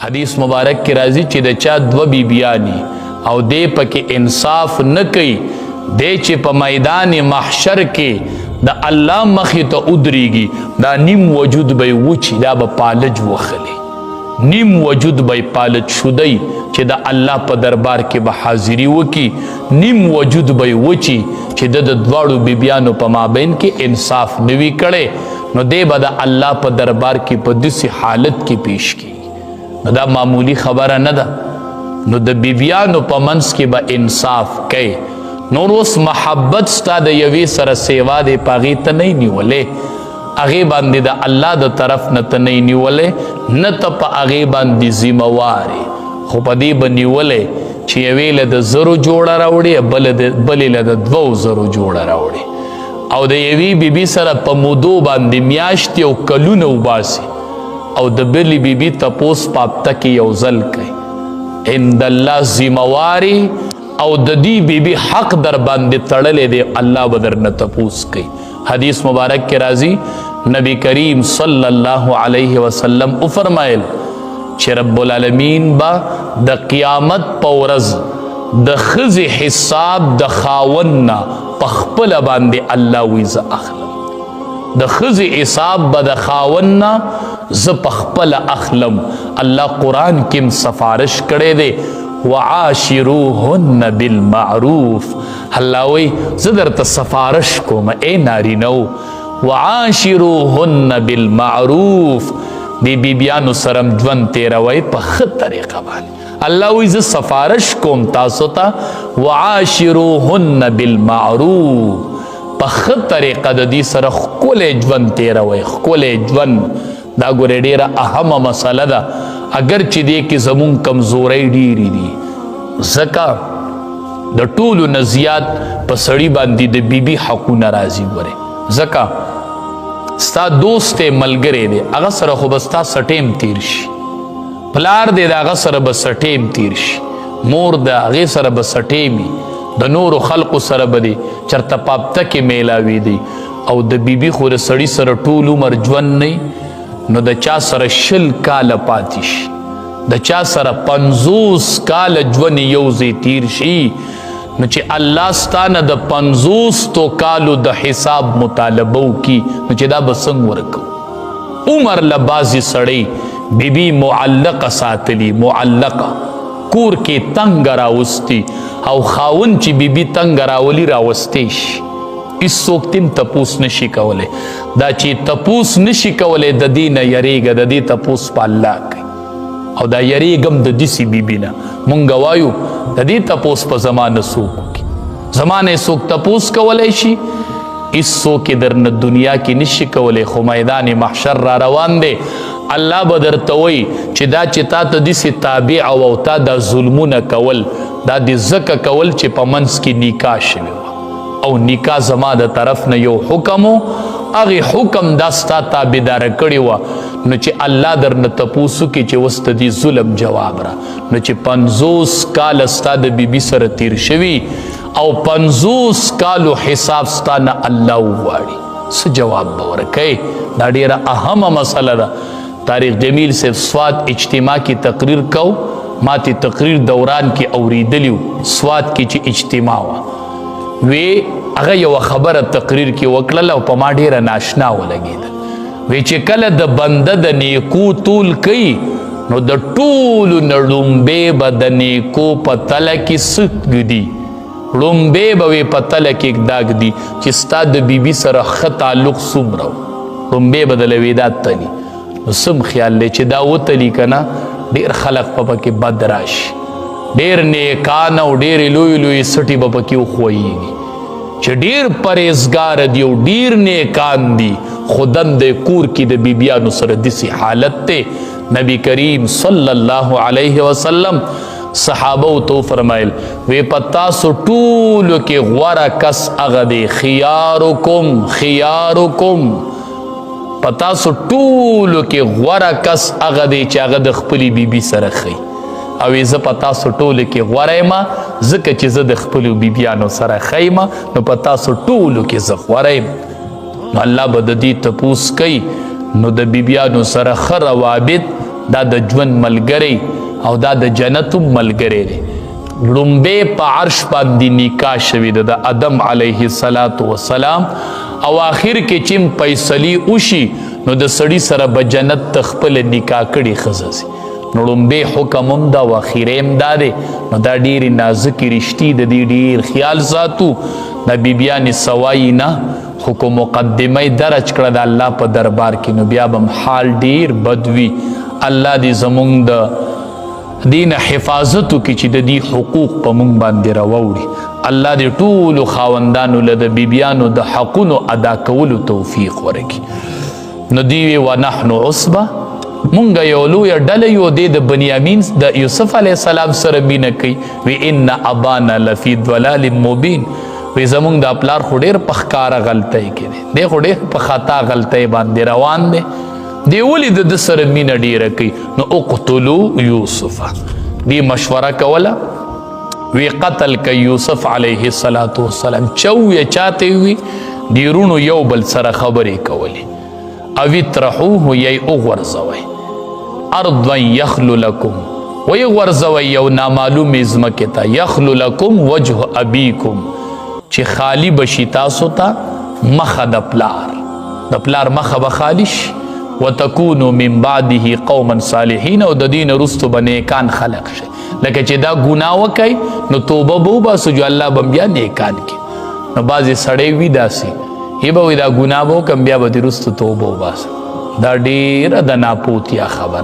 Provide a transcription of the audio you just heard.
حدیث مبارک کې راځي چې د چا دوه بیبیانی او دې پکې انصاف نه کوي، دی چې په میدان محشر کې د الله مخې ته ودرېږي، دا نیم وجود به یې وچي، دا به پالج وخلي، نیم وجود به یې پالج شدی چې د الله په دربار کې به حاضري وکړي، نیم وجود به یې وچي چې د دواړو بیبیانو په مابین کې انصاف نه وي کړی، نو دی به د الله په دربار کې په داسې حالت کې پیش کیږي. نو دا معمولی خبره نه ده. نو د بیبیانو په منځ کې به انصاف کوي. نور اوس محبت ستا د یوې سره سیوا دی، په هغې ته نه نیولې، هغې باندې د الله د طرف نه ته نه نیولې، نه ته په هغې باندې ذمه وار یې، خو په دې به نیولې چې یوې له د زرو جوړه راوړي، بلې له د 2000 جوړه راوړي، او د یوې بیبي سره په مودو باندې میاشتې او کلونه وباسي، او د بلې بیبي تپوس په هفته کې یو ځل کوي. عند الله ذمه واري او د دې بیبي حق در باندې تړلی دی، الله به درنه تپوس کوي. حدیث مبارک کې راځي نبی کریم صلی الله علیه وسلم وفرمایل چې رب العالمین به د قیامت په ورځ د ښځې حساب د خاوند نه په خپله باندې الله وایي زه اخلم. د ښځې حساب به د خاوند نه زه په خپله اخلم. الله قرآن کې هم سفارش کړی دی، وعاشروهن بالمعروف. الله وایي زه درته سفارش کوم ای نارینه، وعاشروهن بالمعروف، دې بیبیانو سره هم ژوند تېروئ په ښه طریقه باندې. الله وایي زه سفارش کوم تاسو ته، وعاشروهن بالمعروف، په ښه طریقه د دې سره ښکلی ژوند تېروئ، ښکلی ژوند. دا ګورې ډېره اهمه مسله ده، اگر چې دې کې زمونږ کمزورۍ ډېرې دي، ځکه د ټولو نه زیات په سړي باندې د بیبي حقونه راځي. ګورې ځکه ستا دوست دی، ملګری دی، هغه سره خو به ستا سټیم تیر شي، پلار دی د هغه سره به سټیم تیر شي، مور د هغې سره به سټیم وي، د نورو خلقو سره به دی چرته په هفته کې میلاوېدی، او د بیبي خو د سړي سره ټول عمر ژوند نه، نو د چا سره 20 کاله پاتې شي، د چا سره 50 کاله ژوند یو ځای تیر شي، نو چې الله ستا نه د 50 کالو د حساب مطالبه وکړي، نو چې دا به څنګه ورکوو؟ عمر له بعضې سړی بیبي معلقه ساتلی، معلقه کور کې تنګه راوستي، او خاوند چې بیبي تنګه راولي راوستی شي، هیڅوک تیم تپوس نشي کولی. دا چې تپوس نشي کولی د دې نه یریږه، د دې تپوس په الله کوي، او دا یریږم د دسې بیبي نه. مونږ وایو د دې تپوس په زمانه څوک وکړي، زمانه څوک تپوس کولی شي؟ هیڅوک یې درنه دنیا کې نشي کولی، خو میدان محشر را روان دی. الله به درته وایي چې دا چې تا ته داسې تابع او تا دا ظلمونه کول، دا دې ځکه کول چې په منځ کې نکاح شوې وه، او نکاح زما د طرف نه یو حکم و، هغې حکم دا ستا تابعداره کړې وه، نو چې الله درنه تپوس وکړي چې اوس د دې ظلم جواب را، نو چې 50 کاله ستا د بیبي سره تیر شوي او 50 کالو حساب ستا نه الله وغواړي، څه جواب به ورکوې؟ دا ډېره اهمه مسله ده. طارق جمیل صاحب سوات اجتماع کې تقریر کو، ما ته تقریر دوران کې اورېدلی و، سوات کې چې اجتماع وه، وی هغه یوه خبره تقریر کې وکړله او په ما ډېره ناشنا ولګېده. وی چې کله د بنده د نیکو تول کوي، نو د ټولو نه ړومبی به د نیکو په تله کې څه ږدي، ړومبی به وی په تله کې دا ږدي چې ستا د بیبي سره ښه تعلق څومره و، ړومبی به د لوی دا تلي. نو سم خیال دی چې دا وتلي که نه ډېر خلق په پکې بد راشي، ډېر نیکان او ډېرې لوی لوی سټي به پکې وښویږي چې ډېر پرهېزګار دي او ډېر نیکان دي، خو دم د کور کې د بیبیانو سره داسې حالت دی. نبی کریم صلی الله علیه وسلم صحابه ته وفرمایل وی په تاسو ټولو کې غوره کس هغه دی، خیارکم خیارکم، په تاسو ټولو کې غوره کس هغه دی چې هغه د خپلې بیبي سره ښي، او زه په تاسو ټولو کې غوره یم ځکه چې زه د خپلو بیبیانو سره ښه یم، نو په تاسو ټولو کې زه غوره یم. نو الله به د دې تپوس کوي، نو د بیبیانو سره ښه روابط دا د ژوند ملګری او دا د جنت ملګری دی. لومبه په عرش باندې نکاح شوې ده د ادم علیه الصلاۃ والسلام، او آخر کې چې فیصلی وشي نو د سړي سره به جنت ته خپل نکاح کړي ښځه سي. نو لومبه حکم هم دا او اخیری هم دا دی. نو دا ډېرې نازکې رشتې د دې ډېر خیال ساتو. دا بیبیانې سوایي نه، خو که مقدمه یې درج کړه د الله په دربار کې نو بیا به هم حال ډېر بد وي. الله دې زمونږ د دین حفاظت وکړي چې د دې حقوق په مونږ باندې راوړي. الله دې ټولو خاوندانو له د بیبیانو د حقونو ادا کولو توفیق ورکړي. نو دی وی ونحن عصبه، مونږ یو لویه ډله یو، دی د بنیامین د یوسف علیه السلام سره مینه کوي. وی ان ابانا لفی ضلال مبین، وی زمونږ د پلار خو ډېر په ښکاره غلطۍ کې دی، دی خو ډېر په خطا غلطۍ باندې روان دی، دی ولې د ده سره مینه ډېره کوي؟ نو اقتلو یوسف، دی مشوره کوله، وی قتل کوي یوسف علیه الصلاة والسلام. چو یې چاته وي، دی وروڼو یو بل سره خبرې کولې. او اطرحوه، یی وغورځوئ، ارضا یخلو لکم، وی غورځوئ یو نامعلومې ځمکې ته، یخلو لکم وجه ابیکم، چې خالی به شي تاسو ته مخه د پلار، د پلار مخه به خالی شي. وتکونو من بعده قوما صالحین، او د دین وروسته به نیکان خلق شي. لکه چې دا ګناه وکئ نو توبه به وباسو جو الله به بیا نیکان کړي. نو بعضې سړی وي داسې یې به وایي دا ګناه به وکړم بیا به دې وروسته توبه وباسم. دا ډېره د ناپوهتیا خبره.